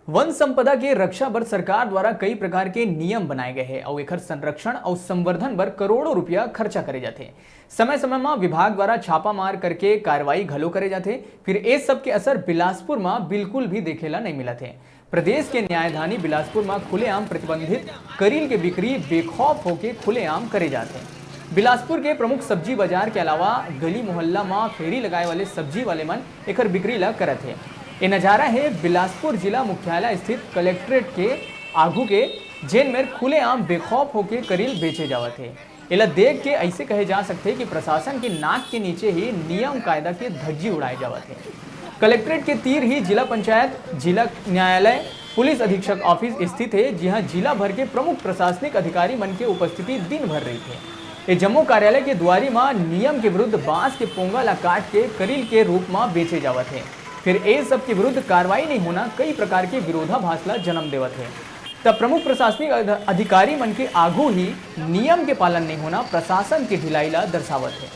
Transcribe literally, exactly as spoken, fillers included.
वन संपदा के रक्षा बर सरकार द्वारा कई प्रकार के नियम बनाए गए हे अउ एखर संरक्षण अउ संवर्धन बर करोड़ों रुपया खर्चा करे जाथे। समय-समय म विभाग द्वारा छापा मार करके कार्रवाई घलो करे जाथे। फिर ए सब के असर बिलासपुर म बिल्कुल भी देखे ला नइ मिलत हे। प्रदेश के न्यायधानी बिलासपुर म खुलेआम प्रतिबंधित करील के बिक्री बेखौफ होके खुलेआम करे जात हे। बिलासपुर के प्रमुख सब्जी बाजार के अलावा गली मोहल्ला म फेरी लगाए वाले सब्जी वाले मन एखर बिक्री ला करत हे। ए नजारा हे बिलासपुर जिला मुख्यालय स्थित कलेक्ट्रेट के आगू के, जेन मेर खुलेआम बेखौफ होके करील बेचे जावत हे। एला देख के अइसे कहे जा सकथे कि प्रशासन के नाक के नीचे ही नियम कायदा के धज्जी उड़ाए जावत हे। कलेक्ट्रेट के तीर ही जिला पंचायत, जिला न्यायालय, पुलिस अधीक्षक ऑफिस स्थित हे, जिहां जिला भर के प्रमुख प्रशासनिक अधिकारी मन के उपस्थिति दिन भर रहिथे। ए जम्मो कार्यालय के दुआरी म नियम के विरुद्ध बांस के पोंगा ला काट के करील के रूप म बेचे जावत हे। फिर ए सब के विरुद्ध कार्रवाई नहीं होना कई प्रकार के विरोधाभास ला जन्म देवत हे। त प्रमुख प्रशासनिक अध-, अधिकारी मन के आगू ही नियम के पालन नहीं होना प्रशासन के ढिलाई ला दर्शावत हे।